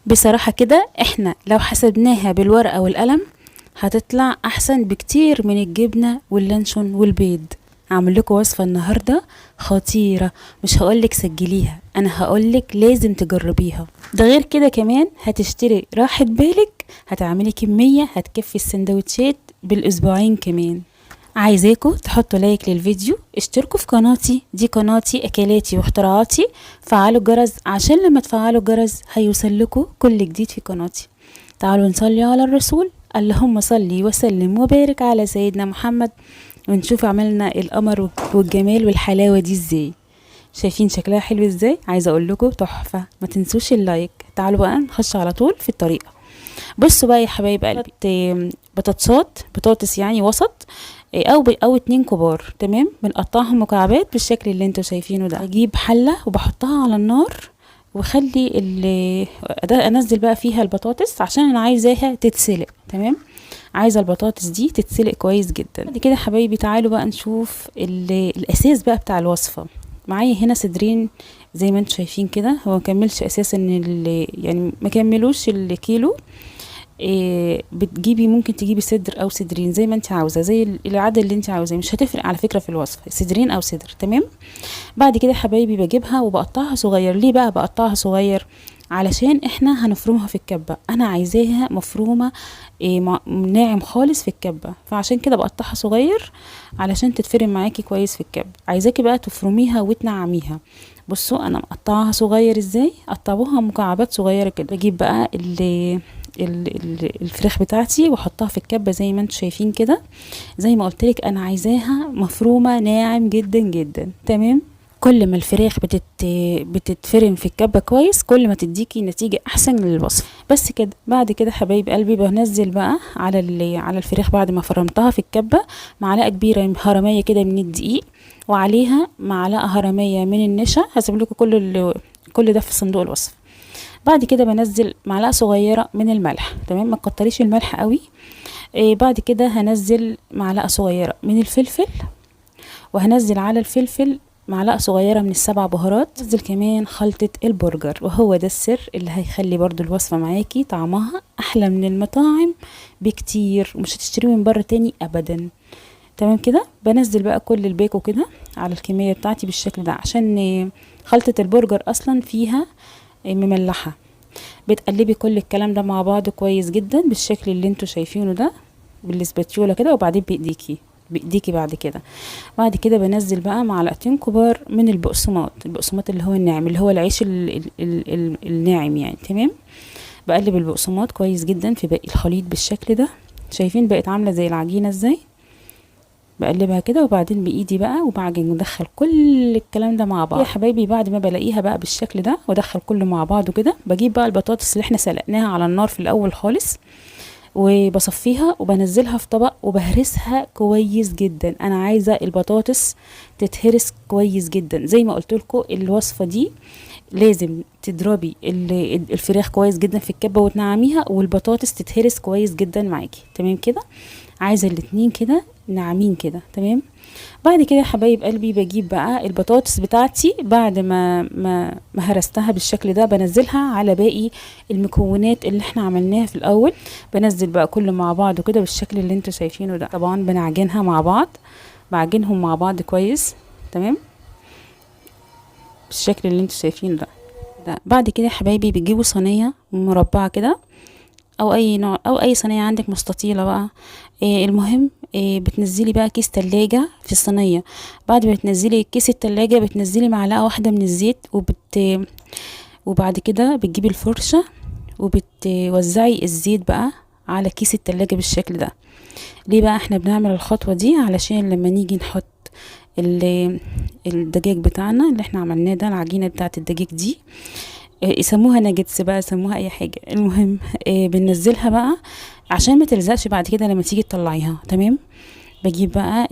بصراحة كده احنا لو حسبناها بالورقة والقلم هتطلع احسن بكتير من الجبنة واللانشون والبيض. هعمل لكم وصفة النهاردة خطيرة، مش هقولك سجليها، انا هقولك لازم تجربيها. ده غير كده كمان هتشتري راحة بالك، هتعملي كمية هتكفي السندوتشات بالاسبوعين كمان. عايزاكم تحطوا like للفيديو، اشتركوا في قناتي، دي قناتي اكلاتي واختراعاتي، فعلوا الجرس عشان لما تفعلوا الجرس هيوصل لكم كل جديد في قناتي. تعالوا نصلي على الرسول، اللهم صلي وسلم وبارك على سيدنا محمد، ونشوف عملنا القمر والجمال والحلاوة دي ازاي. شايفين شكلها حلو ازاي؟ عايزة اقول لكم تحفة. ما تنسوش ال like. تعالوا بقى نخش على طول في الطريقة. بصوا بقى يا حبايب قلبي، بطاطسات، بطاطس يعني وسط او 2 كبار، تمام؟ بنقطعهم مكعبات بالشكل اللي انتوا شايفينه ده. اجيب حلة وبحطها على النار واخلي ده انزل بقى فيها البطاطس عشان انا عايزاها تتسلق، تمام؟ عايزه البطاطس دي تتسلق كويس جدا. بعد كده حبايبي تعالوا بقى نشوف الاساس بقى بتاع الوصفة. معايا هنا صدرين زي ما انتوا شايفين كده، هو ما كملش اساسا يعني ما كملوش الكيلو. بتجيبي، ممكن تجيبي صدر او صدرين زي ما انت عاوزه، زي العدد اللي انت عاوزاه، مش هتفرق على فكرة في الوصفة، صدرين او صدر، تمام؟ بعد كده حبايبي بجيبها وبقطعها صغير. ليه بقى بقطعها صغير؟ علشان احنا هنفرمها في الكبه، انا عايزاها مفرومه، ناعم خالص في الكبه، فعشان كده بقطعها صغير علشان تتفرم معاكي كويس في الكبه. عايزاكي بقى تفرميها وتنعميها. بصوا انا مقطعاها صغير ازاي، قطعوها مكعبات صغيرة كده. بجيب بقى الفراخ بتاعتي واحطها في الكبه زي ما انتم شايفين كده. زي ما قلت لك انا عايزاها مفرومه ناعم جدا جدا، تمام؟ كل ما الفراخ بتتفرم في الكبه كويس كل ما تديكي نتيجة احسن للوصفه. بس كده. بعد كده حبايب قلبي بنزل بقى على الفراخ بعد ما فرمتها في الكبه معلقه كبيرة هرميه كده من الدقيق، وعليها معلقه هرميه من النشا. هسيب لكم كل ده في صندوق الوصف. بعد كده بنزل معلقه صغيرة من الملح، تمام؟ ما تكتريش الملح قوي. بعد كده هنزل معلقه صغيرة من الفلفل، وهنزل على الفلفل معلقه صغيرة من السبع بهارات. نزل كمان خلطه البرجر، وهو ده السر اللي هيخلي برضو الوصفة معاكي طعمها احلى من المطاعم بكتير، ومش هتشتريه من بره تاني ابدا، تمام كده؟ بنزل بقى كل الباكو كده على الكمية بتاعتي بالشكل ده، عشان خلطه البرجر اصلا فيها مملحه. بتقلبي كل الكلام ده مع بعض كويس جدا بالشكل اللي انتوا شايفينه ده بالسباتيولا كده، وبعدين بايديكي بعد كده. بعد كده بنزل بقى معلقتين كبار من البقسماط، البقسماط اللي هو الناعم، اللي هو العيش الناعم يعني، تمام؟ بقلب البقسماط كويس جدا في باقي الخليط بالشكل ده. شايفين بقت عامله زي العجينة ازاي؟ بقلبها كده، وبعدين بايدي بقى وبعجن وادخل كل الكلام ده مع بعض يا حبايبي. بعد ما بلاقيها بقى بالشكل ده وادخل كله مع بعضه كده، بجيب بقى البطاطس اللي احنا سلقناها على النار في الاول خالص، وبصفيها وبنزلها في طبق وبهرسها كويس جدا. انا عايزه البطاطس تتهرس كويس جدا. زي ما قلت لكم الوصفة دي لازم تضربي الفراخ كويس جدا في الكبه وتنعميها، والبطاطس تتهرس كويس جدا معاكي، تمام كده؟ عايزه الاتنين كده ناعمين كده، تمام؟ بعد كده يا حبايب قلبي بجيب بقى البطاطس بتاعتي بعد ما هرستها بالشكل ده، بنزلها على باقي المكونات اللي احنا عملناها في الاول. بنزل بقى كله مع بعض كده بالشكل اللي انتوا شايفينه ده. طبعا بنعجنها مع بعض، بعجنهم مع بعض كويس، تمام؟ بالشكل اللي انتوا شايفينه ده. بعد كده يا حبايبي بتجيبوا صينية مربعه كده، او اي نوع، او اي صينية عندك مستطيله بقى. المهم، بتنزلي بقى كيس تلاجة في الصينية. بعد ما تنزلي كيس التلاجة بتنزلي معلقه واحدة من الزيت، وبعد كده بتجيبي الفرشة وبتوزعي الزيت بقى على كيس التلاجة بالشكل ده. ليه بقى احنا بنعمل الخطوة دي؟ علشان لما نيجي نحط الدجاج بتاعنا اللي احنا عملناه ده، العجينة بتاعه الدجاج دي، يسموها ناجتس بقى، يسموها اي حاجة، المهم، بننزلها بقى عشان ما تلزقش بعد كده لما تيجي تطلعيها، تمام؟ بجيب بقى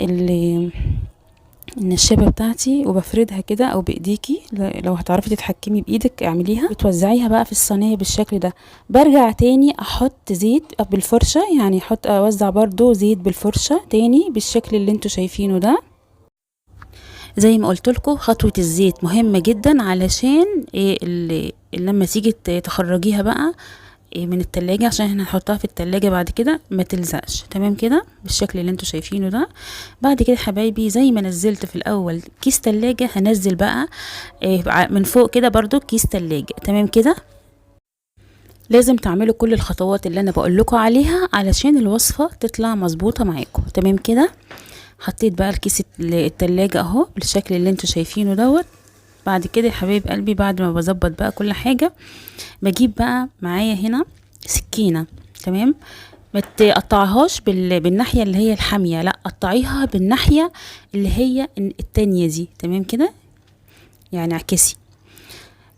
النشابه بتاعتي وبفردها كده، او بايديكي لو هتعرفي تتحكمي بايدك اعمليها. بتوزعيها بقى في الصينية بالشكل ده. برجع تاني احط زيت بالفرشه، يعني اوزع برضو زيت بالفرشه تاني بالشكل اللي انتوا شايفينه ده. زي ما قلت لكم خطوة الزيت مهمة جدا، علشان إيه لما تيجي تخرجيها بقى من التلاجة، عشان احنا هنحطها في التلاجة بعد كده ما تلزقش. تمام كده بالشكل اللي انتوا شايفينه ده. بعد كده حبايبي زي ما نزلت في الاول كيس تلاجة، هنزل بقى من فوق كده برضو كيس تلاجة. تمام كده. لازم تعملوا كل الخطوات اللي انا بقول لكم عليها علشان الوصفة تطلع مظبوطة معاكم. تمام كده. حطيت بقى الكيس التلاجة اهو بالشكل اللي انتوا شايفينه دوت. بعد كده يا حبايب قلبي بعد ما بظبط بقى كل حاجة، بجيب بقى معايا هنا سكينة. تمام. ما تقطعهاش بالناحية اللي هي الحامية، لا قطعيها بالناحية اللي هي التانية دي. تمام كده، يعني اعكسي،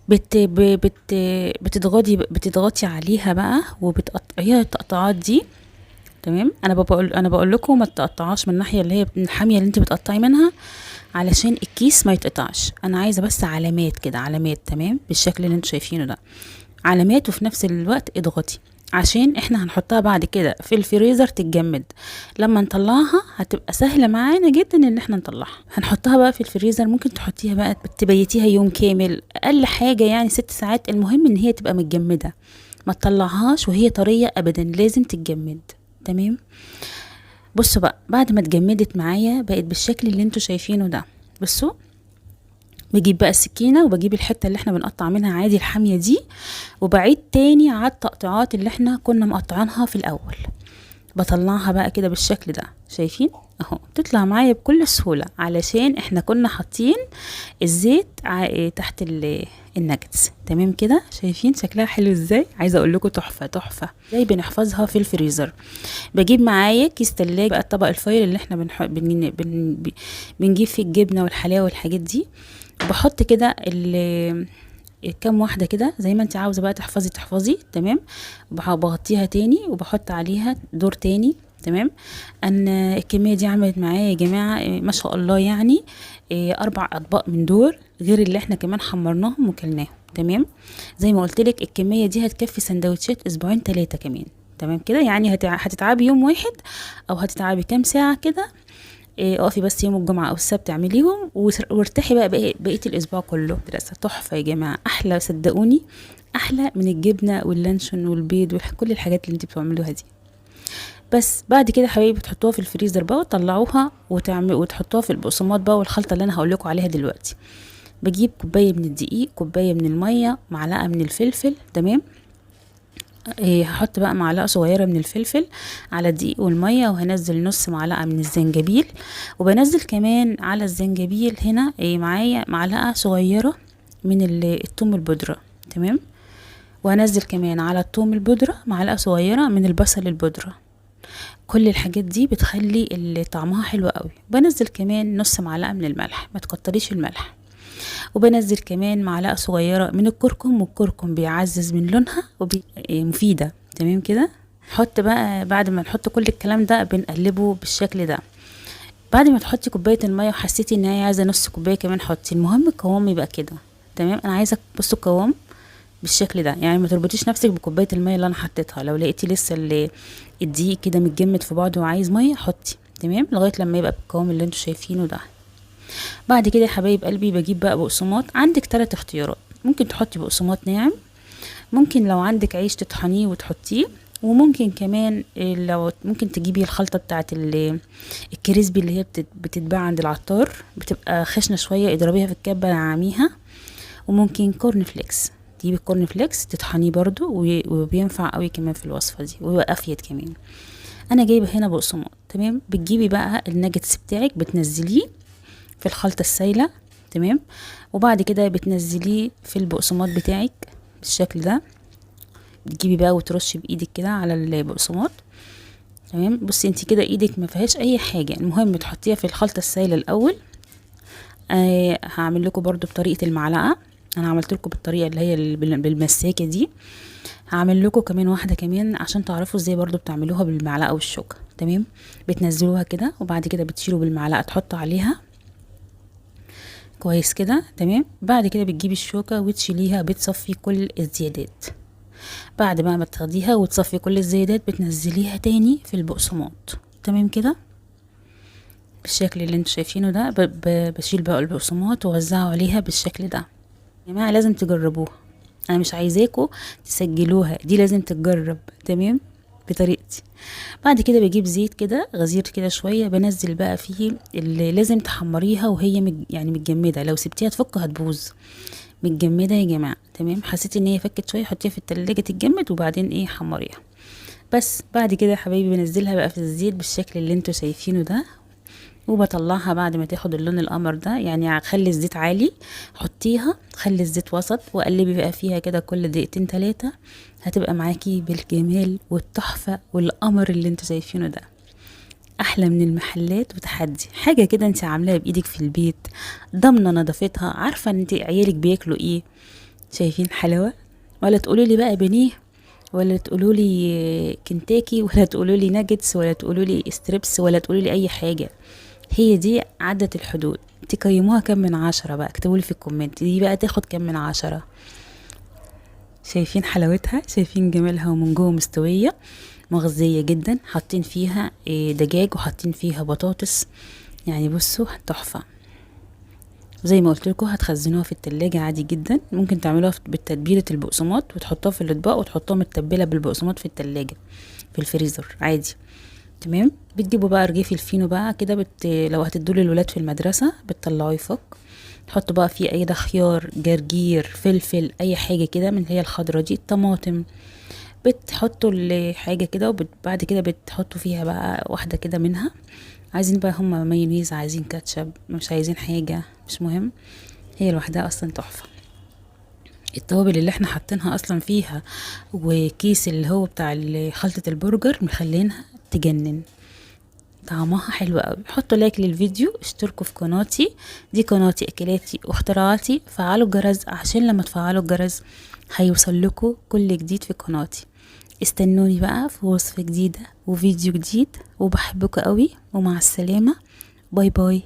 بت بت بتضغطي عليها بقى وبتقطعيها التقطعات دي. تمام. انا بقول لكم ما تقطعهاش من الناحية اللي هي الحامية اللي انت بتقطعي منها، علشان الكيس ما يتقطعش. انا عايزه بس علامات كده، علامات. تمام بالشكل اللي انتوا شايفينه ده، علامات، وفي نفس الوقت اضغطي عشان احنا هنحطها بعد كده في الفريزر تتجمد. لما نطلعها هتبقى سهلة معانا جدا ان احنا نطلعها. هنحطها بقى في الفريزر، ممكن تحطيها بقى تبيتيها يوم كامل، اقل حاجة يعني 6 ساعات. المهم ان هي تبقى متجمده، ما تطلعهاش وهي طرية ابدا، لازم تتجمد. تمام. بصوا بقى بعد ما اتجمدت معايا بقت بالشكل اللي انتوا شايفينه ده. بصوا بجيب بقى السكينة وبجيب الحتة اللي احنا بنقطع منها عادي الحامية دي، وبعيد تاني على التقطيعات اللي احنا كنا مقطعينها في الاول. بطلعها بقى كده بالشكل ده، شايفين اهو، بتطلع معايا بكل سهولة علشان احنا كنا حاطين الزيت تحت الناجتس. تمام كده. شايفين شكلها حلو ازاي؟ عايزه اقول لكم تحفة تحفة. ازاي بنحفظها في الفريزر؟ بجيب معايا كيس تلاجة بقى، الطبق ال foil اللي احنا بنجيب فيه الجبنة والحلاوه والحاجات دي، بحط كده كام واحدة كده زي ما انت عاوزه بقى تحفظي. تمام. بغطيها تاني وبحط عليها دور تاني. تمام. ان الكمية دي عملت معايا يا جماعة ما شاء الله، يعني 4 اطباق من دول، غير اللي احنا كمان حمرناهم وكلناهم. تمام. زي ما قلت لك الكمية دي هتكفي سندوتشات اسبوعين 3 كمان. تمام كده. يعني هتتعبي يوم واحد او هتتعبي كام ساعة كده، اقفي بس يوم الجمعة او السبت اعمليهم وارتاحي بقى بقية الاسبوع كله. دراسة تحفة يا جماعة، احلى صدقوني، احلى من الجبنة واللانشون والبيض وكل الحاجات اللي انت بتعملوها دي. بس بعد كده حبايبي بتحطوها في الفريزر بقى وتطلعوها وتحطوها في البقسماط بقى والخلطه اللي انا هقول لكم عليها دلوقتي. بجيب كوباية من الدقيق، كوباية من المية، معلقه من الفلفل. تمام. هحط بقى معلقه صغيرة من الفلفل على الدقيق والمية، وهنزل نص معلقه من الزنجبيل، وبنزل كمان على الزنجبيل هنا معايا معلقه صغيرة من الثوم البودره. تمام. وهنزل كمان على الثوم البودره معلقه صغيرة من البصل البودره. كل الحاجات دي بتخلي طعمها حلو قوي. بنزل كمان نص معلقه من الملح، ما تكتريش الملح. وبنزل كمان معلقه صغيرة من الكركم، والكركم بيعزز من لونها ومفيدة. تمام كده. نحط بقى بعد ما نحط كل الكلام ده بنقلبه بالشكل ده. بعد ما تحطي كوباية المية وحسيتي ان هي عايزه نص كوباية كمان حطي، المهم القوام يبقى كده. تمام. انا عايزه بصوا القوام بالشكل ده، يعني ما تربطيش نفسك بكوبايه المية اللي انا حطيتها. لو لقيتي لسه الدقيق كده متجمد في بعضه وعايز مية حطي. تمام. لغاية لما يبقى بالقوام اللي انتوا شايفينه ده. بعد كده يا حبايب قلبي بجيب بقى بقسماط. عندك 3 اختيارات، ممكن تحطي بقسماط ناعم، ممكن لو عندك عيش تطحنيه وتحطيه، وممكن كمان لو ممكن تجيبي الخلطة بتاعه ال crispy اللي هي بتتباع عند العطار، بتبقى خشنه شوية، اضربيها في الكبه نعميها. وممكن corn flakes، تجيبي ال corn flakes تطحنيه برضو وبينفع قوي كمان في الوصفة دي، ويبقى افيد كمان. انا جايبه هنا بقسماط. تمام. بتجيبي بقى الناجتس بتاعك بتنزليه في الخلطة السايله. تمام. وبعد كده بتنزليه في البقسماط بتاعك بالشكل ده. بتجيبي بقى وترشي بايدك كده على البقسماط. تمام. بصي انتي كده ايدك ما فيهاش اي حاجة، المهم تحطيها في الخلطة السايله الاول. هعمل لكم برضو بطريقة المعلقة، انا عملت لكم بالطريقة اللي هي بالمساكه دي، هعمل لكم كمان واحدة كمان عشان تعرفوا ازاي برضو بتعملوها بالمعلقه والشوكه. تمام. بتنزلوها كده وبعد كده بتشيلوا بالمعلقه تحطوا عليها كويس كده. تمام. بعد كده بتجيبي الشوكة وتشيليها، بتصفي كل الزيادات. بعد بقى ما تاخديها وتصفي كل الزيادات بتنزليها تاني في البقسماط. تمام كده. بالشكل اللي انتوا شايفينه ده. بشيل بقى البقسماط ووزعه عليها بالشكل ده. يا جماعة لازم تجربوها، انا مش عايزاكم تسجلوها، دي لازم تتجرب، تمام، بطريقتي. بعد كده بجيب زيت كده غزير كده شوية، بنزل بقى فيه اللي لازم تحمريها وهي يعني متجمده، لو سبتيها تفك هتبوظ. متجمده يا جماعة، تمام. حسيتي ان هي فكت شوية حطيها في التلاجة تتجمد، وبعدين ايه حمريها. بس بعد كده يا حبايبي بنزلها بقى في الزيت بالشكل اللي انتوا شايفينه ده، وبطلعها بعد ما تاخد اللون القمر ده. يعني خلي الزيت عالي، حطيها، خلي الزيت وسط، وقلبي بقى فيها كده كل دقيقتين تلاتة، هتبقى معاكي بالجمال والتحفة والقمر اللي انتوا شايفينه ده. احلى من المحلات وتحدي، حاجة كده انت عاملاها بايدك في البيت، ضامنة نظافتها، عارفة ان انت عيالك بياكلوا ايه. شايفين حلاوة؟ ولا تقولوا لي بقى بانيه، ولا تقولوا لي كنتاكي، ولا تقولوا لي ناجتس، ولا تقولوا لي strips، ولا تقولوا لي اي حاجة. هي دي عدت الحدود. تقيموها كام من 10 بقى؟ اكتبوا لي في ال comment دي بقى تاخد كام من 10. شايفين حلاوتها؟ شايفين جمالها؟ ومن جوه مستوية مغذية جدا، حاطين فيها دجاج وحاطين فيها بطاطس، يعني بصوا تحفة. زي ما قلت لكم هتخزنوها في التلاجة عادي جدا، ممكن تعملوها بالتتبيلة البقسماط وتحطوها في الاطباق، وتحطوها متبلة بالبقسماط في التلاجة في الفريزر عادي، تمام. بتجيبوا بقى رغيف الفينو بقى كده، لو هتدوه للولاد في المدرسة بتطلعوه يفك، تحطوا بقى فيه اي ده خيار، جرجير، فلفل، اي حاجة كده من اللي هي الخضرة دي، الطماطم، بتحطوا الحاجة كده، وبعد كده بتحطوا فيها بقى واحدة كده منها. عايزين بقى هما مايونيز، عايزين كاتشب، مش عايزين حاجة، مش مهم، هي لوحدها اصلا تحفة. التوابل اللي احنا حاطينها اصلا فيها وكيس اللي هو بتاع خلطة البرجر مخلينها تجنن، طعمها حلو قوي. حطوا like للفيديو، اشتركوا في قناتي، دي قناتي اكلاتي واختراعاتي، فعلوا الجرس عشان لما تفعلوا الجرس هيوصل لكم كل جديد في قناتي. استنوني بقى في وصفة جديدة وفيديو جديد، وبحبكم قوي، ومع السلامة، bye bye.